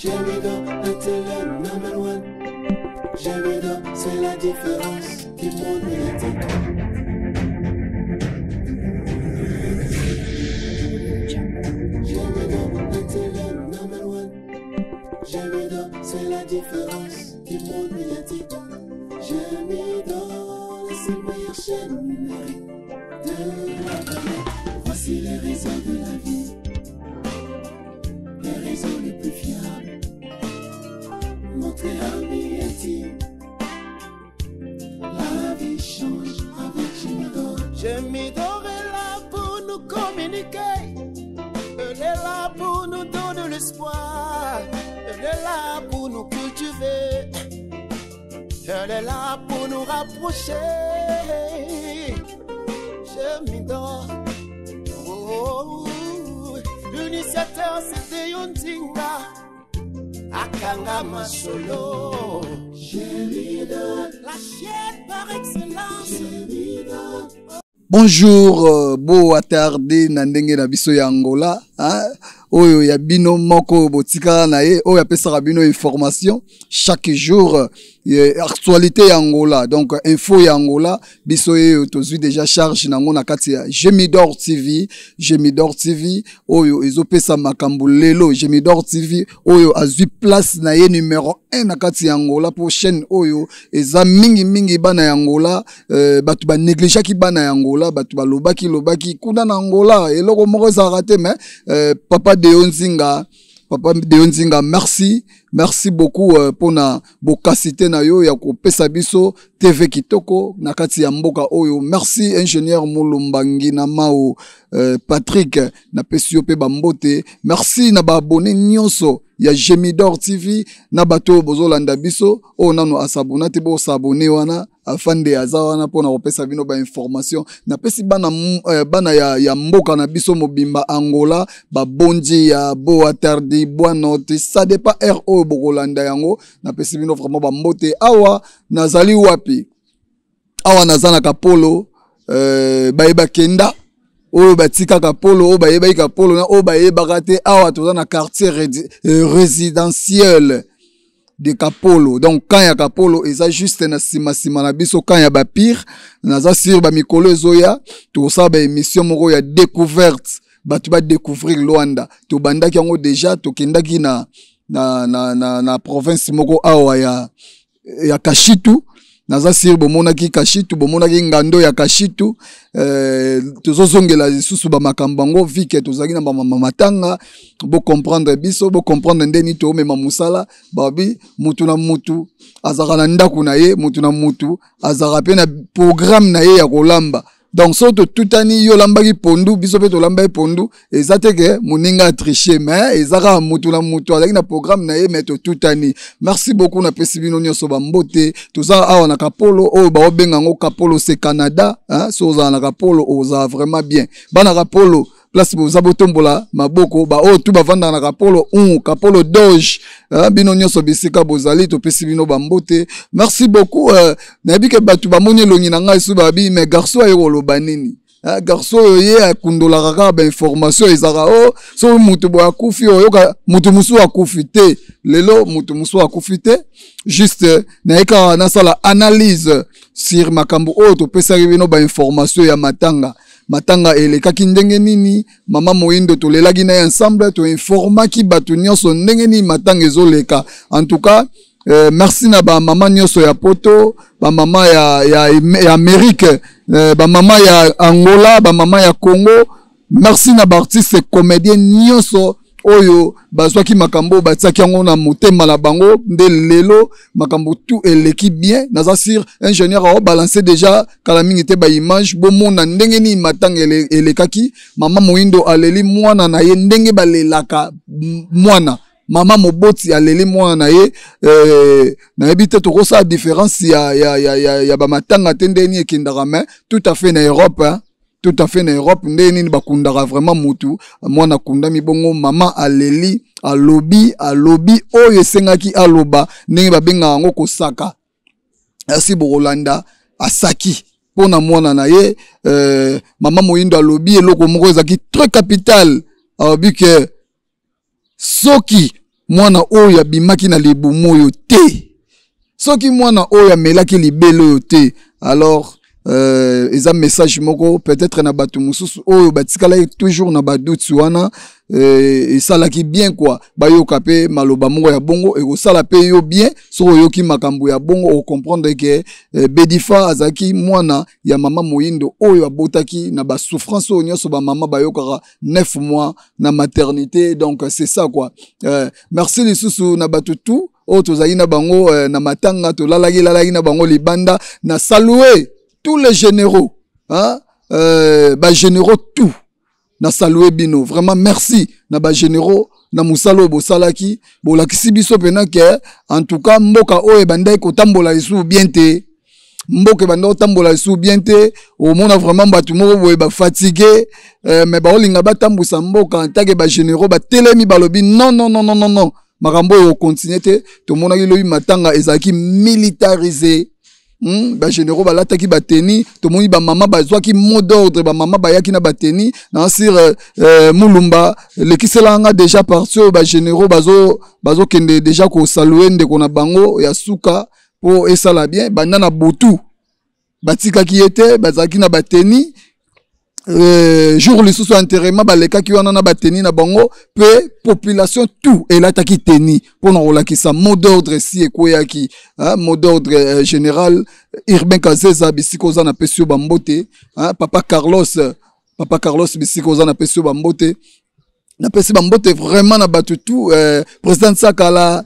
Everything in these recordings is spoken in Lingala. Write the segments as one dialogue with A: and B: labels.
A: Gémido, la télé number one. Gémido, c'est la différence du monde médiatique. Gémido, la télé number one. Gémido, c'est la différence du monde médiatique. Gémido, la seule meilleure chaîne numérique de la planète. Voici les réseaux de la vie, les réseaux les plus fiables. Montrez amis intime. La vie change avec Gémidor.
B: Gémidor est là pour nous communiquer. Elle est là pour nous donner l'espoir. Elle est là pour nous cultiver. Elle est là pour nous rapprocher. Gémidor. Oh, oh, oh. L'initiateur c'était Yontinga. Akanga Masolo.
A: Gémidor.
B: La chaîne par excellence.
A: Gémidor.
C: Bonjour, bo attardé na ndenge na biso ya Angola, hein? Oyo ya bino moko botikala na ye, oyo apesaka bino information chaque jour, actualité ya Angola, donc info ya Angola, biso ye tozwi déjà charge nango na kati ya Gémidor TV, Gémidor TV oyo ezopesa makambo lelo, Gémidor TV oyo azwi place na ye numéro 1 na kati ya Angola pour chaîne oyo eza mingi mingi bana ya Angola, bato ba négligeaki bana ya Angola, bato balobaki lobaki kuna na Angola eloko moko ezalaka te, mais papa Deo Nzinga, papa Deo Nzinga, merci, merci beaucoup pona bokasite na yo ya kopesa biso TV kitoko na kati ya mboka oyo. Merci ingénieur Mulumba Ngina Mao, Patrick na pesi yo pe ba mbote. Merci na ba abonné nyonso ya Gémidor TV na bato bozolanda biso oyo nano asabona te, bo s'abonner wana afande aza wana pona kopesa bino ba information. Na pesi bana ya mboka na biso mobimba Angola, ba bonji ya bo atardi, boa note, ça dépend R oyo bokolanda yango. Na pesi bino vraiment ba mbote. Awa nazali wapi? Awa naza na Kapolo, bayeba kenda oyo batika Kapolo, oyo bayebaki Kapolo na oyo bayebaka te. Awa toza na quartier résidentiel de Kapolo. Donc quand ya Kapolo eza juste na sima sima na biso, quand ya ba pire naza sur ba mikolo ezoya, tosala ba émission moko ya découverte, bato ba découvrir Luanda. Tobandaki yango déjà, tokendaki na province moko awa ya Kashitu. Naza sir bomonaki Kashitu, bomonaki ngando ya Kashitu. Tozozongela lisusu ba makambo yango, vu que tozalaki na ba mama matanga. Bo comprendre biso, bo comprendre ndeni tomema mosala. Babi mutu na mutu azalaka na ndako na ye, mutu na mutu azalaka pe na programme na ye ya kolamba. Donc so totutani, yo olambaki pondu, biso pe tolambaki pondu, eza te ke moninga a triché, mais eza kaka mutu na mutu azalaki na programme na ye, mais totutani. Merci beaucoup, napesi bino nyonso ba mbote. Toza awa na Kapolo, oyo baobenga yango Kapolo c'est Canada, hein? So ozala na Kapolo, ozala vraiment bien. Bana Kapolo, place boza botombola maboko, ba oyo tu bavandaka na Kapolo 1, Kapolo Doge, hein? Bino nyonso bisika bozali, topesi bino ba mbote. Merci beaucoup. Nayebi ke bato bamoni elongi na ngai so babi, mais garçon aye koloba nini? Hein, garçon oyo ye akundolaka kaka ba information ezalaka, oh, so moto boye akufi, oyoka moto mosusu akufi te. Lelo moto mosusu akufi te, juste naye kaka nasala analyse sur makambo oyo topesaki bino ba information ya matanga. Matanga elekaki ndenge nini, mama Moyindo tolelaki na ye ensemble, toinformaki bato nyonso ndenge nini matanga ezoleka. En tout cas, merci na ba mama nyonso ya Poto, ba mama ya Amérique, ba mama ya Angola, ba mama ya Congo. Merci na ba artiste comédien nyonso oyo bazwaki makambo batiaki yango na motema na bango, nde lelo makambo tout eleki bien. Naza sur ingénieur ao balancer déjà kala mingi te ba image, bomona ndenge nini matanga elekaki. Mama Moyindo aleli mwana na ye ndenge balelaka mwana, mama moboti aleli mwana na ye. Nayebi te tokosala différence ya ba matanga te ndenge nini ekendaka, mais tout à fait na Europe, hein? Tout à fait na Europe ndenge nini bakundaka vraiment mutu, mwana akundami bongo, mama aleli, alobi, alobi oyo esengaki aloba, ndenge babengaka yango kosaka. Asi bokolanda asaki mpona mwana na ye. Mama Moyindo alobi eloko moko ezalaki très capital, alobi ke soki mwana oyo abimaki na libumu oyo te, soki mwana oyo amelaki libele oyo te, alors eza message moko peut-être na bato mosusu oyo batikalaki toujours na badoute wana. Esalaki bien quoi, bayoka mpe maloba moko ya bongo, ekosala mpe yo bien. Soki oyoki makambo ya bongo, ocomprendre ke Bedifa azalaki mwana ya mama Moyindo oyo abotaki na basouffrance oyo nyonso bamama bayokaka 9 mois na maternité. Donc c'est ça quoi. Merci lisusu na bato tout oyo tozalaki na bango na matanga, tolalaki lalaki na bango libanda. Na saluer tous les généraux, hein? Bagénéraux tout, na saluer bino vraiment. Merci na bagénéraux na mosala oyo bosalaki. Bolakisi biso mpena ke en tout cas mboka oyo ebandaki kotambola lisusu bien te, mboka ebanda kotambola lisusu bien te. Omona vraiment bato moko boye bafatigue, mais baolinga batambwisa mboka. En tant que bagénéraux batelemi, balobi: "Non, non, non, non, non, non, makambo oyo okontinue te." Tomonaki lobi matanga ezalaki militarisé. Bagénéraux balataki bateni, tomoni bamama bazwaki mot d'ordre, bamama bayaki na bateni na sir Mulumba. Lekiselanga nga déjà parti oyo bagénéraux bazokende bazo déjà kosaluer ndeko na bango ya suka mpo esala bien. Banda na butu batikaki ye te, bazalaki na bateni. Jour lisusu enterrement, balekaki wana na bateni na bango, mpe population tout elataki teni mpona kolakisa mot d'ordre si ekweyaki, mot d'ordre. Général Urbain Kazeza, bisika oza, napesi yo bambote. Papa Carlos, papa Carlos, bisika oza, napesi yo bambote. Napesi bambote vraiment na bato tout, président Sakala,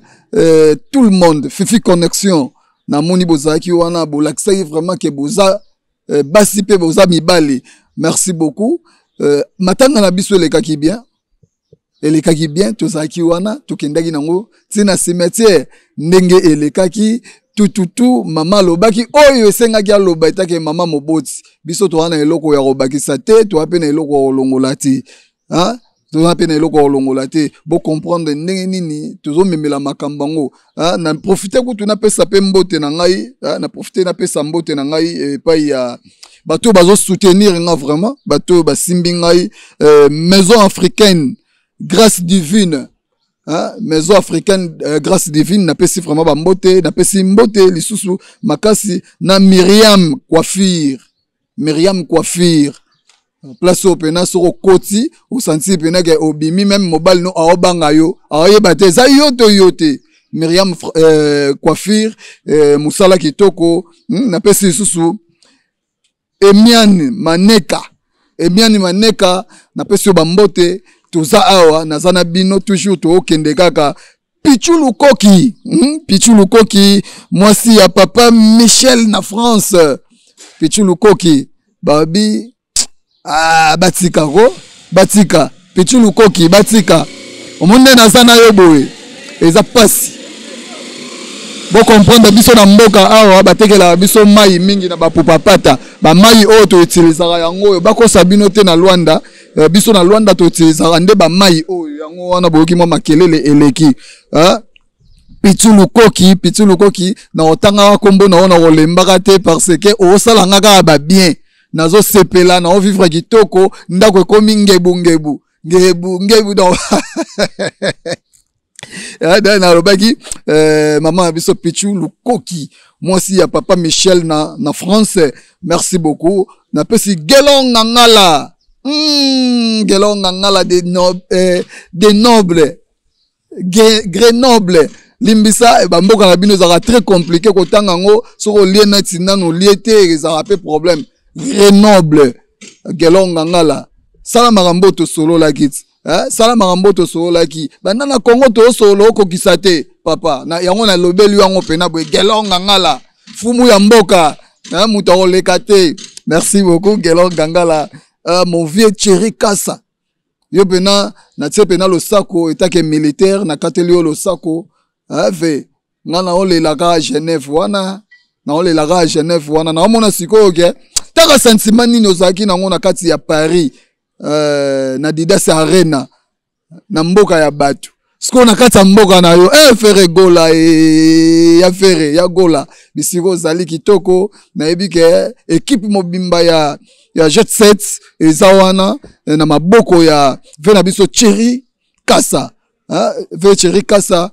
C: tout le monde, Fifi Connexion, namoni bozalaki wana, bolakisaki vraiment ke boza basi mpe boza mibali. Merci beaucoup. Matanga na biso elekaki bien, elekaki bien. Tozalaki wana, tokendaki nango ntina cimetière. Ndenge elekaki tututu, mama alobaki oyo esengaki aloba etake mama moboti. Biso toza na eloko ya kobakisa te, toza mpe na eloko ya kolongola te, toza mpe na eloko ya kolongola te. Bocomprendre ndenge nini tozomemela makambo yango. Na profite kutu napesa mpe mbote na ngai, na profite napesa mbote na ngai epai ya bato oyo bazosoutenir nga vraiment, bato oyo basimbi ngai, Maison Africaine Grâce Divine, hein? Maison Africaine Grâce Divine, napesi vraiment bambote. Napesi mbote lisusu makasi na Miriam Coiffure. Miriam Coiffure, place oyo mpena soki okoti, osanti mpena ke obimi, même mobali no aobanga yo, aoyeba te eza yo to yo te. Miriam Coiffure, mosala kitoko. Napesi lisusu Emiane Maneka, Emiane Maneka, napesi yo bambote. Toza awa, naza na bino toujours, tookende kaka. Pichu Lukoki, Pichu Lukoki, mwasi ya papa Michel na France. Pichu Lukoki, babi ah, batika ko batika. Pichu Lukoki, batika. Omoni nde naza na yo boye, eza pasi bocomprendre biso. Na mboka awa batekelaka biso mai mingi na bapupapata, bamai oyo toutilisaka yango oyo. Bakosa bino te, na Lwanda, biso na Lwanda toutilisaka nde bamai oyo. Yango wana boyoki mwa makelele eleki. Pitu Lukoki, Pitu Lukoki, na otangaka nkombo na yo na kolembaka te, parce que osalanga kaka babien. Nazosepela, naovivre kitoko, ndako ekomi ngebu ngebu ngebu ngebu. Donc nalobaki mama na biso Pichu Lukoki, mwasi ya papa Michel na France, merci beaucoup. Napesi Gelon Ngangala, Gelon Ngangala de, no, de Noble, Grenoble. Limbisa, bamboka na bino ezalaka très compliqué kotanga yango. Soki olie neti nanu olie te, ezalaka mpe problème. Grenoble, Gelon Ngangala, sala makambo tosololaki ti, sala makambo tosololaki banda na Congo. Toosolola, okokisa te papa na yango. Nalobeli yango mpena boye. Gelon Ngangala, fumu ya mboka, moto akoleka te. Merci beaucoup Gelon Ngangala. Mon vieux Thierry Kasa, yo mpena natie mpena losako etake militaire, nakateli yo losako ve nga. Naolelaka Genève wana, naolelaka Genève wana. Naomona sikoyo ke taka sentiment nini ozalaki nango na kati ya Paris, na Didas Arena, na mboka ya bato. Sikoyo na kati ya mboka na yo, Ferre Gola, ya Ferre ya Gola, bisika ozali kitoko. Nayebi ke équipe mobimba ya Jet Set eza wana na maboko ya ve na biso Thierry Kasa. Hein? Thierry Kassa,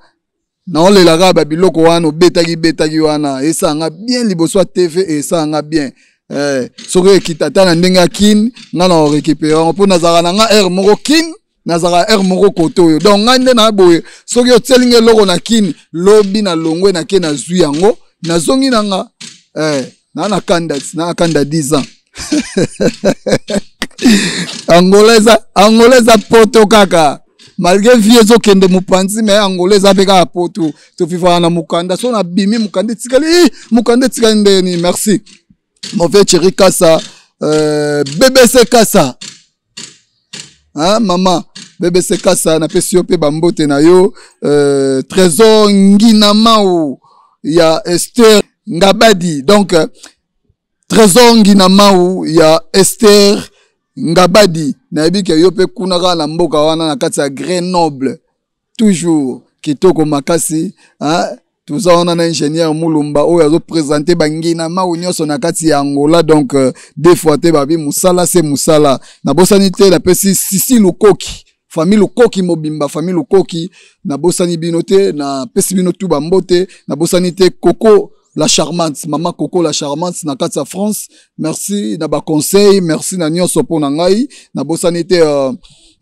C: naolela kaka babiloko wana obetaki betaki wana esala nga bien liboso ya tv esala nga bien eh, soki ekita ata na ndenge ya kin nga na orécupere yango mpo nazalaka na nga heure moko kin nazalaka heure moko kote oyo donc ngai nde na boye soki otieli nga eloko na kin lobi na longwe na ke nazwi yango nazongi na nga eh, naa na kanda naa kanda 10 ans angola eza angola eza poto kaka malgré vie ezokende mopanzi me angola eza mpe kaka poto tofifaka na mokanda so nabimi mokanda etikali mokanda etikali ndenge nini merci mauvais cheri kasa bbc kasa hein, mama bbc kasa napesi yo mpe bambote na yo trésor nginamau ya esther ngabadi donc trésor nginamau ya esther ngabadi nayebi ke yo mpe kuna kaka na mboka wana na kati ya grenoble toujours kitoko makasi hein? Toza wana na ingénieur Mulumba oyo azopresente bangina mau nyonso na kati ya Angola donc deux fois te babi mosala se mosala nabosani te napesi Sisi Lukoki famille Lukoki mobimba famille Lukoki nabosani bino te napesi bino tu bambote nabosani te Coco la charmante mama Coco la charmante na kati ya France merci na ba conseil merci na nyonso mpo na ngai nabosani te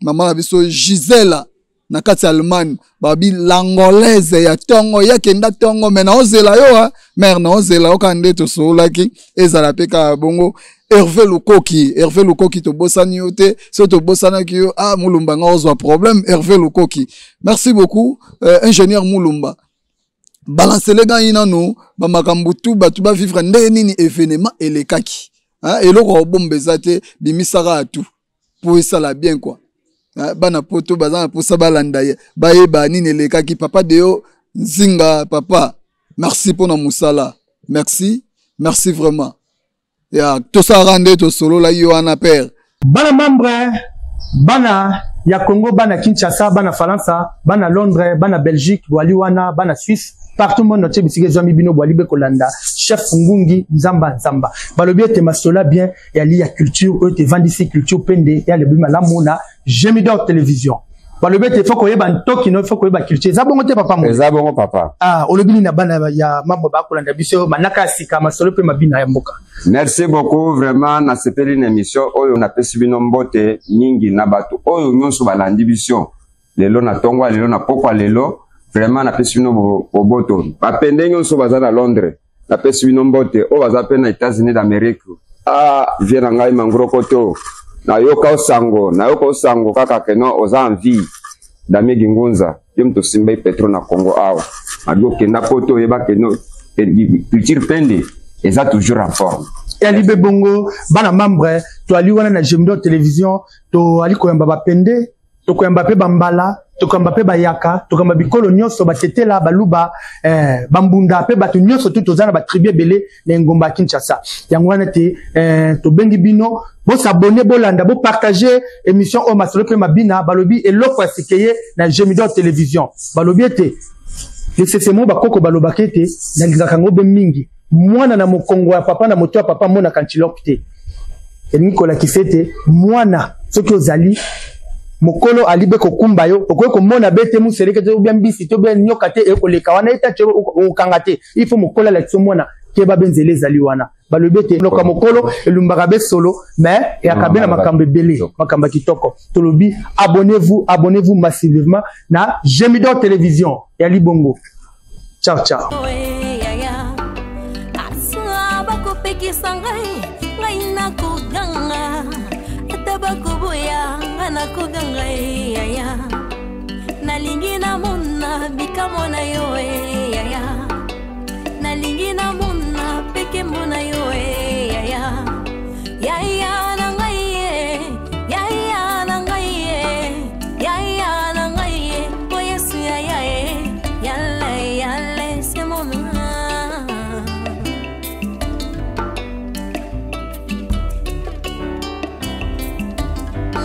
C: mama na biso Gisela na kati ya Allemagne babi l'angolaise ya tongo ya kenda tongo me naozela yo ha mare naozela yo kaka nde tosololaki ezala mpe kaka bongo Hervé Lukoki Hervé Lukoki tobosani yo te soki tobosanaki yo ah Mulumba nga ozwa problème Hervé Lukoki merci beaucoup ingénieur Mulumba balancele ngai nanu bamakambo tu bato bavivre ndenge nini événement elekaki eloko ya kobomba eza te bimisaka ya tout po esala bien quoi bana poto baza na posa balanda ye bayeba nini elekaki papa deo nzinga papa merci mpona mosala merci merci vraiment ya tosalaka nde tosololaki yo wana père
D: bana membre bana ya Congo bana Kinshasa bana Faransa bana Londres bana Belgique bwali wana bana Suisse partout monde entier bisika ezwami bino bwali be kolanda chef Ngungi Nzamba Nzamba balobi ete masola bien yali ya culture oyo tevandisi culture pende ya lebi malamu na Gemidor télévision balobi ete faut koyeba ntoki no faut koyeba culture eza bongo te papa mo
E: eza bongo papa
D: ah olobi nini na bana ya mambo bakolanda biso manaka ya sika masolo mpe mabina ya mboka
E: merci beaucoup vraiment nasepeli na émission oyo napesi bino mbote mingi na bato oyo nyonso balandi biso lelo na tongo lelo na pokwa lelo vraiment napesi bino boboto bapende nyonso baza na Londres napesi bino mbote oyo baza mpe na États-Unis d'Amérique ah vie na ngai mangro koto nayoka osango nayoka osango kaka keno oza en vie Dami Gingunza yo moto osimbai petro na Congo awa abi okenda poto oyeba keno culture pende eza toujours en forme
D: yali be bongo bana membre toali wana na Gemidor télévision toali koyamba bapende tokoyamba mpe bambala tokoyamba mpe bayaka tokoyamba bikolo nyonso batetela baluba bambunda mpe bato nyonso tu toza na batribu ebele na engomba ya Kinshasa yango wana te tobengi bino bosabone bolanda bopartage émission oyo masolo mpe mabina balobi eloko ya sikeye na Gemidor télévision balobi ete lisese mo bakoko balobaka ete nalingaka yango be mingi mwana na mokongo ya papa na moto ya papa amonaka antilope te elingi kolakisa ete mwana soki ozali mokolo ali be kokumba yo okoki komona be te museleke te obia mbisi te obia nyoka te ekoleka wana etace okokanga te il faut mokolo alakisa mwana keba be nzela ezali wana balobi ete loka mokolo elumbaka be solo mais eyaka be na makambo ebele makambo ya kitoko tolobi abonnez-vous abonnez-vous massivement na Gemidor télévision ya Libongo ciao ciao
F: bakopekisa ngai ngai nakoganga ata bakoboya ngai nakoganga yaya nalingi namona bikamwa na yo yaya nalingi namona pekembo na yo yaya yaya na ngai ye yaya na ngai ye yaya na ngai ye po Yesu yaya ye yale yale semona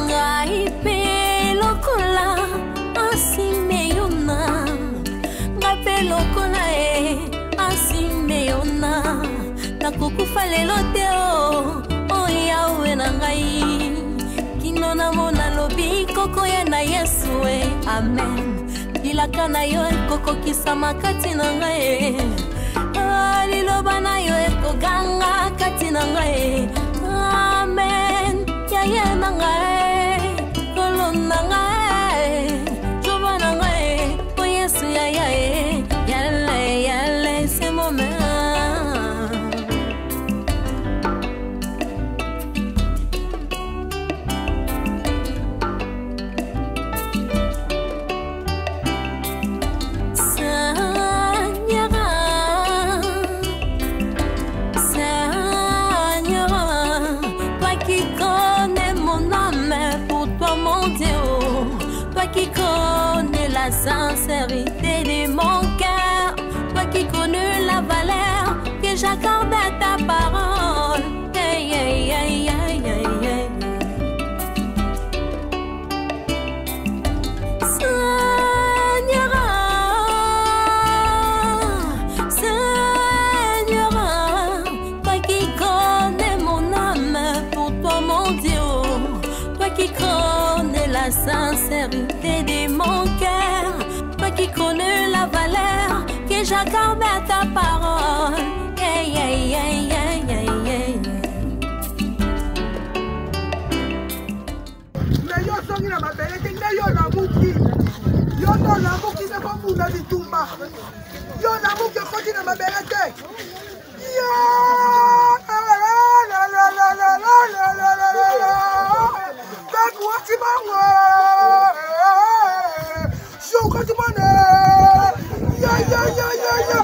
F: ngai mpe lokola asimeyona ngai mpe lokola ye asimeyona nakokufa lelo te o o yawe na ngai kino namona lobi kokoya na Yesu e amen. Elaka na yo ekokokisama kati na ngai. Ah, liloba na yo ekoganga kati na ngai. Amen, yaye na ngai, kolo na ngai, jova na ngai, o Yesu yaya e, yale yale c'est moment. Seigneur, toi qui connais mon âme, pour toi mon Dieu, toi qui connais la sincérité de mon cœur, toi qui connais la valeur que j'accorde à ta parole. Hey, hey, hey, hey, hey, hey. Seigneur, Seigneur, toi qui connais mon âme, pour toi mon Dieu, toi qui connais la sincérité de mon cœur, toi qui connais la valeur que j'accorde à ta parole. Hey, hey, hey, hey, hey, hey.
G: Me yo ozongi na mabele te nde yo olamuki, yo nde olamuki nde kobunda bitumba, yo olamuki okoti na mabele te. Bakuwati bango sukati mone ya ya ya ya ya.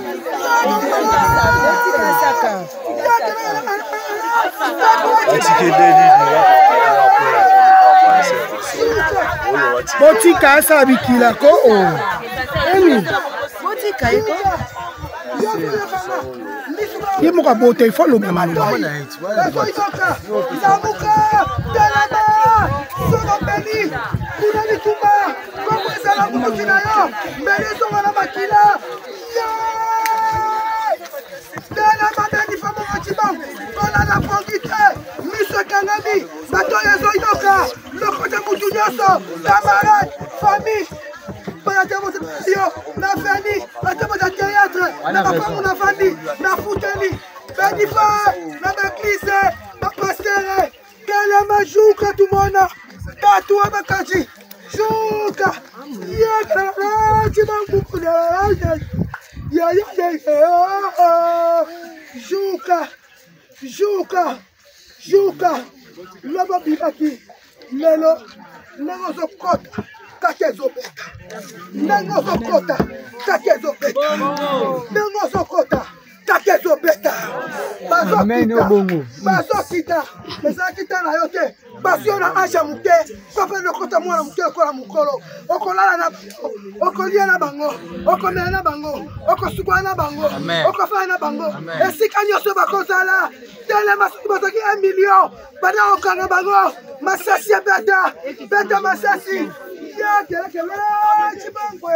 D: Botika asala bikila ko o emi
H: botika ye ko
D: ye moko abota ifo aloba maloba.
G: Lamuka, telema, sono mbeli kuna bitumba kongo ezala mokuti na yo, mbeli ezonga na makila. Telema beni fa moko cibango kolala pongi te, miso ekangami, bato oyo ezoyoka lokota mutu nyonso, camarade, famille, yo na veni batemota théâtre na bapangu na vandi na futeli benifa na baeglise bapastere. Telema, juka tumona tatu wa bakaji juka juka juka juka lobo bimaki lelo ndenge ozokota kaka ezobeta, ndenge ozokota kaka ezobeta, ndenge ozokota kaka ezobeta. Bazokita ezalaki ta na yo te, basi yo na age ya moke papa lokota mwana moke lokola mokolo, okolala na bango, okolia na bango, okomela na bango, okosukola na bango, okofala na bango, esika nyonso bakozala. Telema, soki bazwaki 1 million bana kokanga bango masasi ya beta beta masasi ya kelekele cibangwe.